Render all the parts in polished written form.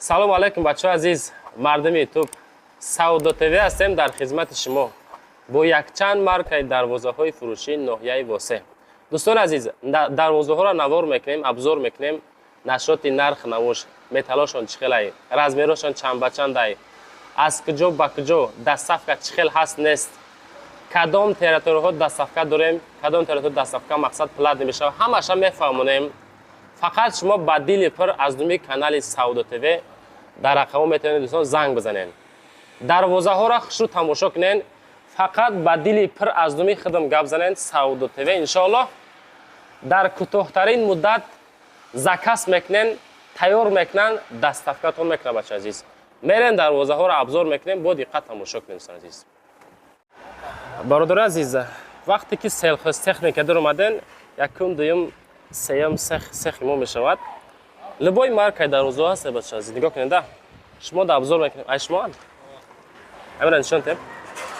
Салому алайкум, бачаҳо азиз, мардуми Ютуб. Савдо ТВ ҳастем дар хизмати шумо бо якчанд маркаи дарвозаҳои фурӯшии ноҳияи Восе. Дӯстони азиз, дарвозаҳоро навор мекунем, обзор мекунем, нашроти нарх навош, металлошон чӣ хелай, размерошон чанд ба чандай, аз куҷо ба куҷо доставка чӣ хел ҳаст, нест, кадом территорияҳо доставка дорем, кадом территория доставка мақсад платный мешавад, ҳамаша мефаҳмонем. Фақат шумо ба дили пур аз думи канали Савдо ТВ дар рақамҳо метавонед, дӯстон, занг бизанед. Дарвозаҳоро хушрӯ тамошо кунед, фақат ба дили пур аз думи худам гап занед. Савдо ТВ иншоаллоҳ дар кӯтоҳтарин муддат заказ мекунен, тайёр мекунанд, доставкатон мекунад. Бача азиз, мерем, дарвозаҳоро обзор мекунем, бо диққат тамошо кунем. Дӯстони азиз, бародари азиз, вақте ки Сельхозтехника дар омаден, якум, дуюм, сеюм цехи мо мешавад. Любой маркаи дарвозаҳо ҳаст. Бача азиз, нигоҳ кунед, да шумо да обзор мекунем. Ай шумоан ҳамира нишон тем.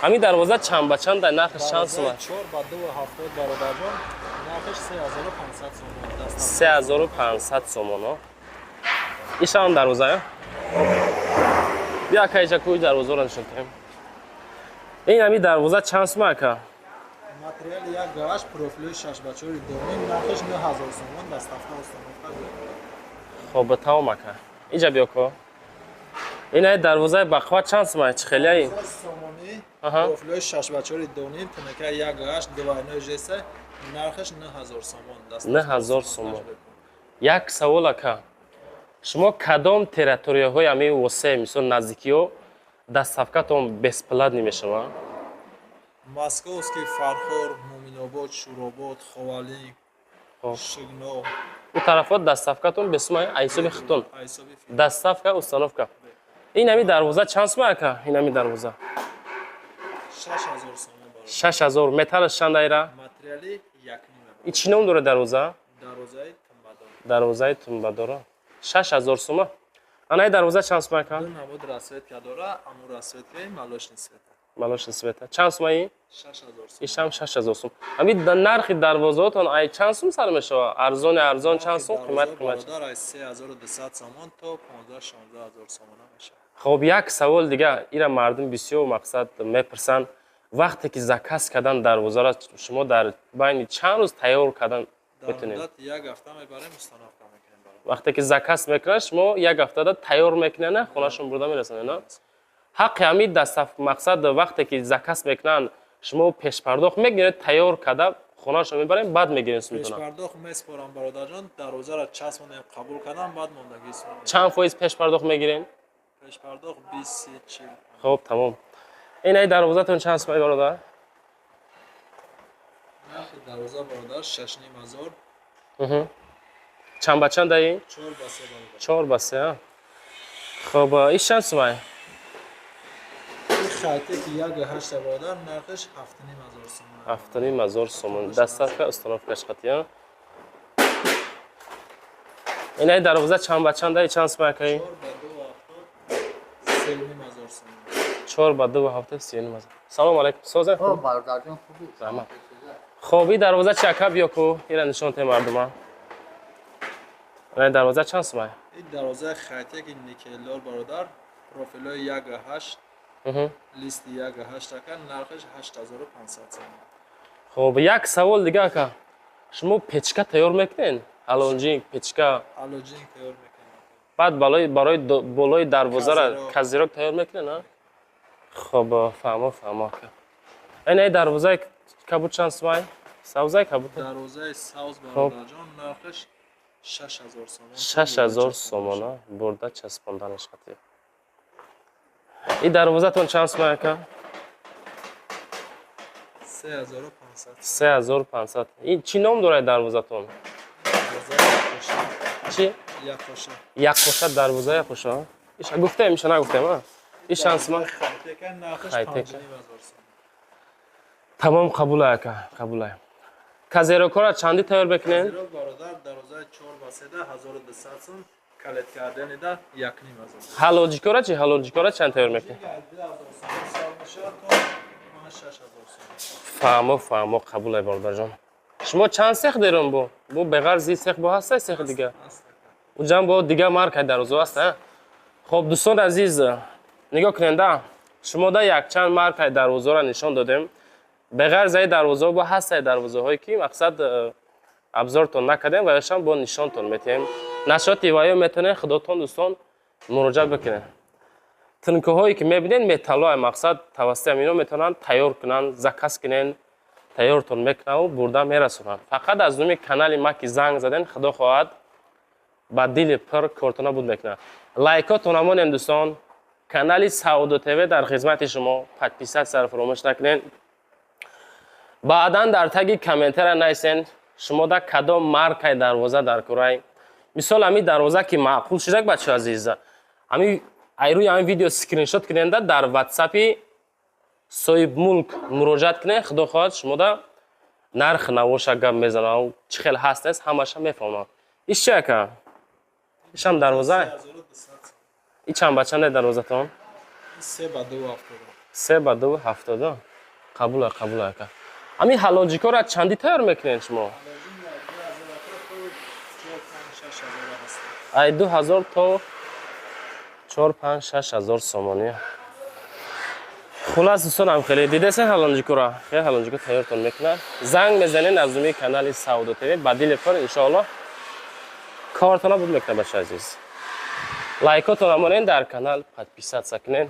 Ҳамин дарвоза чанд ба чанд, нархаш чанд сума? 4 ба 2,70, бародарҷон, нархаш 3500 сомон. 3500 сомон. Ишам дарвоза бия, ака, иҷа куи дарвозаро нишон тем. Ин ҳами дарвоза чанд сума, ака? Материали як гаш, профили 6 ба 4 доним, нархаш 9000 сомон, доставка, установка. Хоб, тамом, ака, иҷа биё ко. Ин ай дарвозаи бақват чанд сума, чӣ хелияи? Сомонӣ, профилҳои 6 ба 4 доним, тнк як гаш, двойной ЖС, нархаш 9000 сомон. 9000 сомон. Як савол, ака: шумо кадом территорияҳои ҳамин Восе, мисол, наздикиҳо доставкатон бесплатный мешавад? Московский, Фархор, Муминобод, Шуробод, Ховалинг, Шигно. У тарафҳо доставкатон бесума, айсоби хитон? Айсоби. Доставка, установка. Ин ҳами дарвоза чанд сума, ака, ин ҳами дарвоза? 6000 сомон, бародар. 6000. Металлаш чанд айра? Материали 1,5. Ин чӣ ном дорад дарвоза? Дарвозаи тумбадор. Дарвозаи тумбадора, 6000 сума. Анаи дарвоза чанд сума, ака? Ду намуд расцветка дора, аму расцветкаи молочный цвета. Молочный цвета чанд сума ин? 6000 сомон. Ишам 6000 сум. Ҳами нархи дарвозаотон ай чанд сум сар мешава? Арзони арзон чанд сум, қимат қимат? Бародар, аз 3200 сомон то 15 16 000 сомона мешавад. Хоб, як савол дига. Ира мардум бисёр мақсад мепурсанд: вақте ки заказ кардан дарвозаро, шумо дар байни чанд рӯз тайёр кардан Дар метонед? муддати як ҳафта мебарем, установка мекунем, бародар. Вақте ки заказ мекунад, шумо як ҳафтада тайёр мекунед, хонашон бурда мерасонед, на? Ҳаққи ҳамин дастаф мақсад, вақте ки заказ мекунанд, шумо пешпардохт мегиред, тайёр карда хонашон мебарем, баъд мегирем сумтона? Пешпардохт меспорам, бародарҷон. Дарвозаро часпонем, қабул кардам, баъд мондагӣ сум. Чанд фоиз пешпардохт мегирем? Пешпардохт 20, 30, 40. Хоб, тамом. Ин ай дарвозатон чанд сумай, бародар? Нархи дарвоза, бародар, 6500. Чанд ба чанд даи? 4 ба 3, бародар. 4 ба 3, а? Хоб, иш чанд сумай? Ин хайтеки як ҳашта, бародар, нархаш 7500 сомон. 7500 сомон, доставка, установкаш қатия. Ин ай дарвоза чанд ба чанд даи, чанд сумай, акаи? 4 ба 2,70, 3500 сомон. 4 ба 2,70, 3500. Салому алайкум, созем? Хоб, бародарҷон, хубӣ? Раҳмат. Хоб, и дарвоза чи, ака? Биё ку, ира нишон те мардума. Ин дарвоза чанд сумай? Ин дарвозаи хайтеки никелдор, бародар, профилҳои як ҳашт, листи як ҳашт, ака, нархаш 8500 сомон. Хоб, як савол дига, ака: шумо печка тайёр мекунед, ҳалонҷи печка? Алоҷин тайёр мекунем, ака. Баъд барои болои дарвозара Козырёк. Козырёк тайёр мекунед, а? Хоб, фаҳмо, фаҳмо, ака. Ин ай дарвозаи кабуд чанд сумай, савзаи кабуд? Дарвозаи савз, Хоб. бародарҷон, нархаш 6000 сомон. 6000 сомона, бурда часпонданаш қатӣ. И дарвозатон чанд сумай, ака? 3500. 3500. Ин чӣ ном дорад дарвозатон? Дарвозаи якқоша. Чӣ? Якқоша. Якқоша, дарвоза якқоша. Иша гуфтем, иша нагуфтем, а? Иш чанд сума? Хайтека, нархаш Хайтека. 5500 сомон. Тамом, қабулай, ака, қабулай. Козырёкҳоро чандӣ тайёр мекунем? Козырёк, бародар, дарвозаи 4 ба 3 1200 сом, калеткарденида 1500. Ҳалоҷикора чи, ҳалоҷикора чанд тайёр мекунем? 2000 сомон сар мешавад то 5-6 ҳазор сомон. Фаҳмо, фаҳмо, қабулай, бародарҷон. Шумо чанд цех дорем? Бо беғарзи цех бо ҳастай цехи дига? Аст, ака. Уҷам бо дига маркаи дарвозо ҳаст, а? Хоб, дӯстон азиз, нигоҳ куненда, шумо да якчанд маркаи дарвозаро нишон додем. Беғайр заи дарвозаҳо бо ҳастаи дарвозаҳое ки мақсад абзортон накардем ва ёшам бо нишонтон метиҳем. Нашоти ваё метавонед худотон дӯстон муроҷиат бикунед. Тинкаҳое ки мебинед металлои мақсад тавассути ҳамино метавонанд тайёр кунанд, заказ кунен, тайёртон мекунанд бурда мерасонанд. Фақат аз номи канали ма ки занг заден, худо хоҳад ба дили пур кортона буд мекунад. Лайкотон амонем дӯстон. Канали Саудо ТВ дар хизмати шумо. Подписаться фаромӯш накунед. Баъдан дар таги комментария нависен шумо да кадом маркаи дарвоза дар курай. Мисол ҳамин дарвоза ки маъқул шудак бачаҳо азиз, ҳамин айрӯи ҳамин видео скриншот куненда дар ватсапи соҳибмулк муроҷиат кунед, худо хоҳад шумо да нарх навоша гап мезанад, чӣ хел ҳаст нест ҳамаша мефаҳмад. Иш чи ака? Ишам дарвоза? И чанд ба чанде дарвозатон? 3 ба 2 70. 3 ба 2 70. Қабула, қабула ака. Ҳамин ҳалонҷикоро чандӣ тайёр мекунед шумо? Ай 2000 то 4 5 6 ҳазор сомонӣ. Хулас дӯстон ҳам хеле дидесен ҳалонҷикоро? Хеле ҳалонҷико тайёртон мекунад. Занг мезанед аз номи канали Саудо ТВ ба дили пур иншоаллоҳ кортона буд мекунад бача азиз. Лайкотон амонен дар канал подписаться кунед.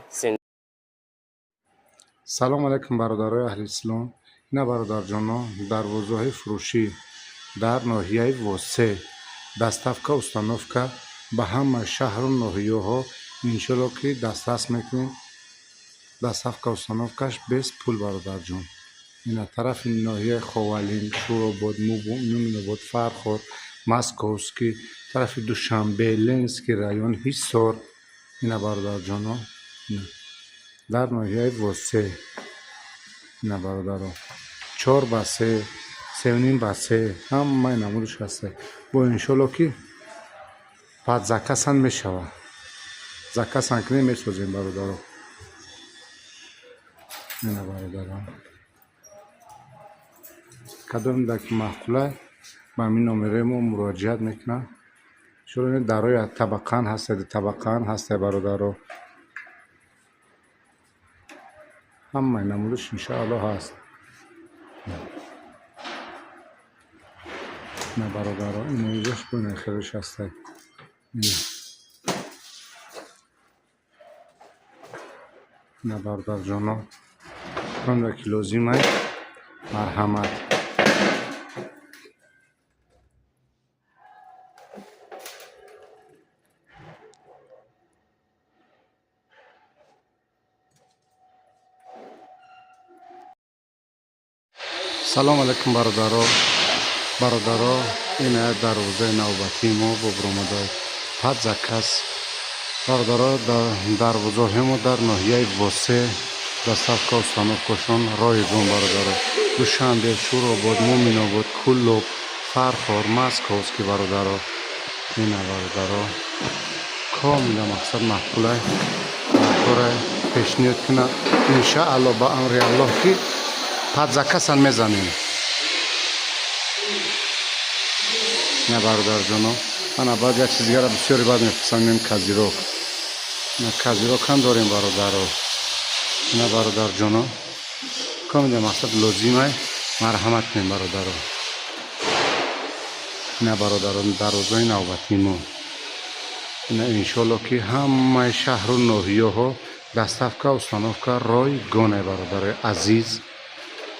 Салом алайкум бародарои аҳли ислом. Ина бародарҷоно, дарвозаҳои фурӯшӣ дар ноҳияи Восе, доставка установка ба ҳама шаҳру ноҳияҳо иншоалло ки дастрас мекунем. Доставка установкаш без пул бародарҷон. Ина тарафи ноҳияи Ховалин, Шӯробод, Муминобод, Фархор, Московский, тарафи Душанбе, Ленинский район, Ҳисор. Ина бародарҷоно, дар ноҳияи Восе. Ина бародаро, 4 ба 3, 3.5 ба 3 ҳамаи намудаш ҳаста. Бо иншоалло ки баъд закасан мешавад. Закасан кунем месозем бародаро. Ина бародаро, кадом даки маъқулай ба ҳамин номерои мо муроҷиат мекунанд. Иншоалло дарои табақаан ҳаста, дутабақаан ҳаста бародаро. Ҳамаи намудаш иншоалло ҳаст. На бародаро, иноиҷош бо хелеш ҳаста. На бародарҷоно, онда ки лозимай марҳамат. Салом алайкум бародаро. Бародаро, ина дарвозаи навбатии мо бо баромадаи под заказ. Бародаро, дарвозаҳои мо дар ноҳияи Восе, доставка установкашон ройгон бародаро. Душанбе, Шӯробод, Муминобод, Кӯлоб, Фархор, Московский бародаро. Ина бародаро, комила мақсад маъқулай, кора пешниҳод кунад. Иншаалло ба амри Аллоҳ ки под заказан мезанем. На бародарҷоно, ана баъд як чиз дигара бисёре баъд мепурсанд, козырёк. На козырёк ҳам дорем бародаро. На бародарҷоно, комила мақсад лозимай, марҳамат кунем бародаро. На бародаро, дарвозаи навбатии мо. На иншоалло ки ҳамаи шаҳру ноҳияҳо доставка установка ройгоне бародарои азиз.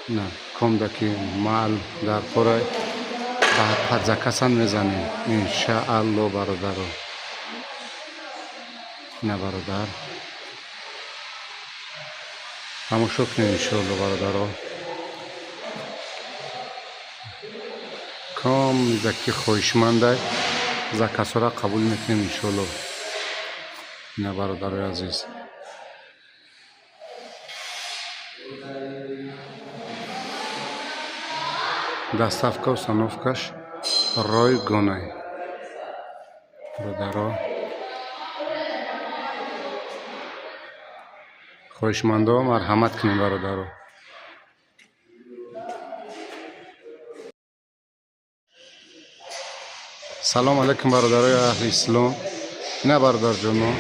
На комда ки маъл дар кора ба под заказан мезанем иншаалло бародаро. На бародар, тамошо кунем иншоалло бародаро. Комда ки хоҳишмандай заказҳоро қабул мекунем иншоалло. На бародарои азиз, доставка установкаш ройгонай бародаро. Хоҳишмандо марҳамат кунем бародаро. Салом алайкум бародарои аҳли ислом. Ина бародарҷоно,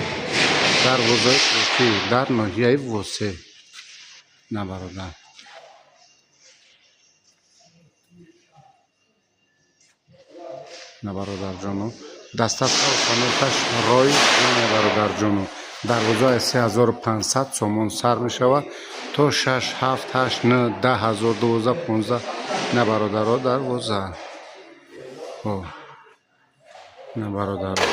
Дарвозаи фурӯшӣ дар ноҳияи Восе. На, бародар. На, бародарҷоно, доставка, установкаш ройгон, бародарҷоно. Дарвоза аз 3500 сомон сар мешавад то 6, 7, 8, 9, 10 ҳазор, 12, 15. На, бародаро, дарвоза. Хоб. На, бародаро.